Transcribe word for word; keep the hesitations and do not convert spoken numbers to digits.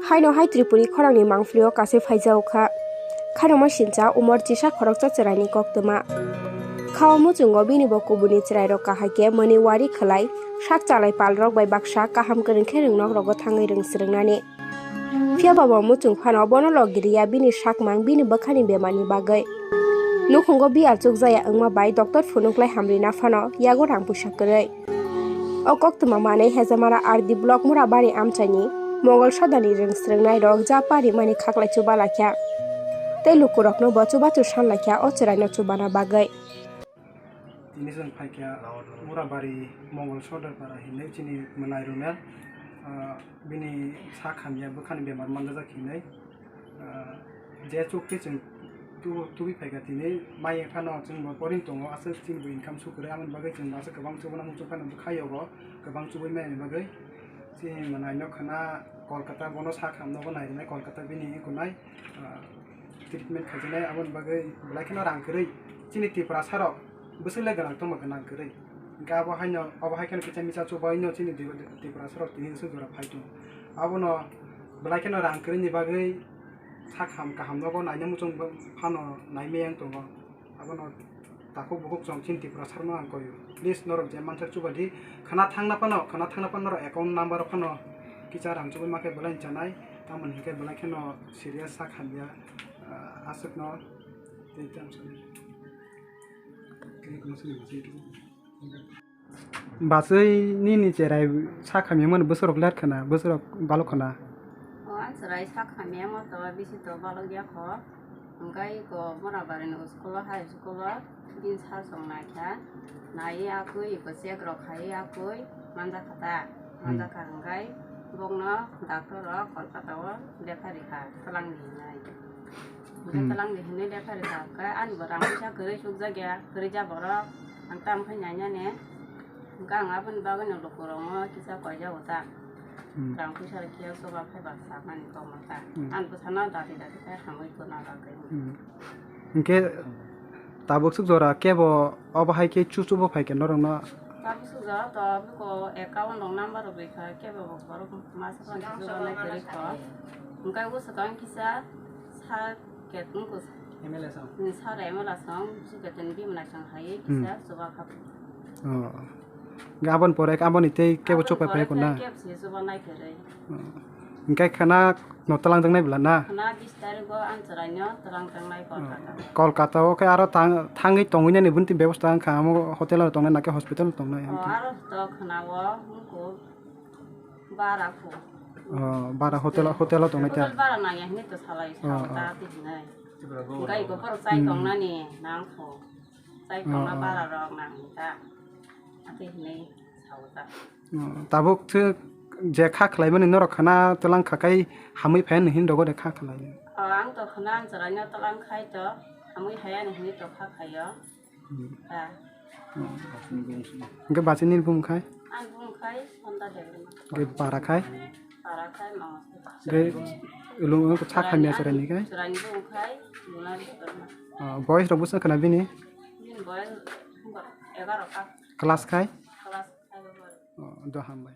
Haino hai Tripuri khorangni mangphlio kasui phaijago kha. Khairokma sincha umor chisa khoroksa chwraini koktwma. Khao muchungo bini bo kubuni chwrairok kahai khe mwnwi wari khwlai, sak chalai palrok bai baksa kaham kwrwng khe rwngnokrogo thangwi rwng swrwngnani. Phiya ba bo muchung phano bono logiriya bini sakmang bini bwkhani bemarni bagwi. Nukhungo biyal chukjaya wngma bai doctor phunuklai hamrina phano yago rang puisa kwrwi. O koktwma manwi Hejamara R D block Murabari amchaini Mongol sodani rwng swrwngnairok ja parimani khaklai chubalakha. Tei lukurokno bo chubachu sanlakha o chwraino chubana bagwi. Tini chwng phaikha Murabari Mongol Sodar para hinwi chini mwnairokno, ah, bini sak hamya bwkhani bemar manjak hinwi, ah, je chukti chwng tu-, tubui phaikha tini mai phano chwng bo poring tongo, aswk chini bo income sukrwi, aboni bagwi chwng bo aswk kwbang chubana muchung phano bwkha yogo, kwbang chubui mani bagwi chini mwnaino khwna Kolkata bono sak hamno bo nairinai Kolkata bini kunai, ah, treatment khaijaknai, aboni bagwi belai kheno rang kwrwi chini Tiprasa rok bwswk le gwnang tongma gwnang kwrwi. Hwnkhe abo haino, abo hai kheno kisa misa chubaino chini Tiprasa rok tini bwswk jora phai tongo. Abono belai kheno rang kwrwini bagwi sak ham kaham nogo naina muchung phano naimaya wng tongo. Abono takhuk bukhuk chwng chini Tiprasa rokno ang koio. Please norok je mansak chubadi khwna thangna phano, khwna thangna phano norok account number phano kisa rang chubui makhe belai chanai. Tamoni hinkhe belai kheno serious sak hamya, ah, aswkno tei tei ang sani. Bachwi nini cherai sak hamya mani bwswrok ler khna, bwswrok balok khna. O, ang cherai sak hamya mo to bisi to balok ya kho. Hwnkhe iko Murabari ni school o, high school o, bini sal song naikha. Naiwi akwi iko check rok khaiwi akwi manjakha ta. Hmm. Manjakha hwnkhe bokno doctor rok Kolkata o refer rikha twlang di hinwi. Hwnkhe hmm, twlang di hinwi refer rikha hwnkhe ani bo rang puisa kwrwi sukjak ya, kwrwi ja borok. Ang tamo khe nainani. Hwnkhe ang aboni bagwino lukurokno kisa koijago ta. Hmm. Rang puisa rok khe soba phaiba samani tongma ta. Hmm. Ang bwsano dati dati khe hamwi tona bagwi. Hmm. Hwnkhe tabuk swk jora kebo obo hai khe chuchubo phai khe norokno? Tabuk swk jora to aboni account rok number rok rikha kebo bo borok masa phano chuchubo nai kwrwi kho. Hwnkhe o swkang kisa sa ketwng kisa. M L A song. Sar M L A song, bisi ketwng bimnai song hai kisa chuba kha. Oh. Aboni pore, aboni tei kebo chupai phai kona? Kebo se chuba nai kwrwi. Oh. Hwnkhe khana no twlang jaknai bwla na? Khana bis tarik o ang chwraino twlang jaknai Kolkata. Oh. Kolkata o khe aro thang-, thangwi tongwi nani bini bebosta wngkha, amo hotel o tongnai na khe hospital o tongnai? Oh, aro to khana o wngkuk bara kho. Oh, bara hotel, hotel o tongnai ta? Hotel bara nangya hinwi to salai, oh, sao ta twi hinai. Hwnkhe iko borok chai tongnani nang kho. Chai tongna bara rok nang ta. Ate hinwi sao ta. Oh, tabuk thik je kha khlaimani norok khana twlang kha kai hamwi phai hinwi dogo de kha khlai. Oh, ang to khana ang chwraino twlang khai to hamwi haya hinwi to kha khaio. Hmm. Ta. Hmm. Hwnkhe bachini bumung khai? Ang bumung khai Sonda Debbarma. Hwnkhe bara khai? Bara khai Mangosoi. Hwnkhe ulung wngkha sak hamya chwraini khai? Chwraini bumung khai Luna Debbarma. Oh, boys rok bwswk khna bini? Bini boys egaro kha. Class khai? Class five o pore. Oh, do hambai.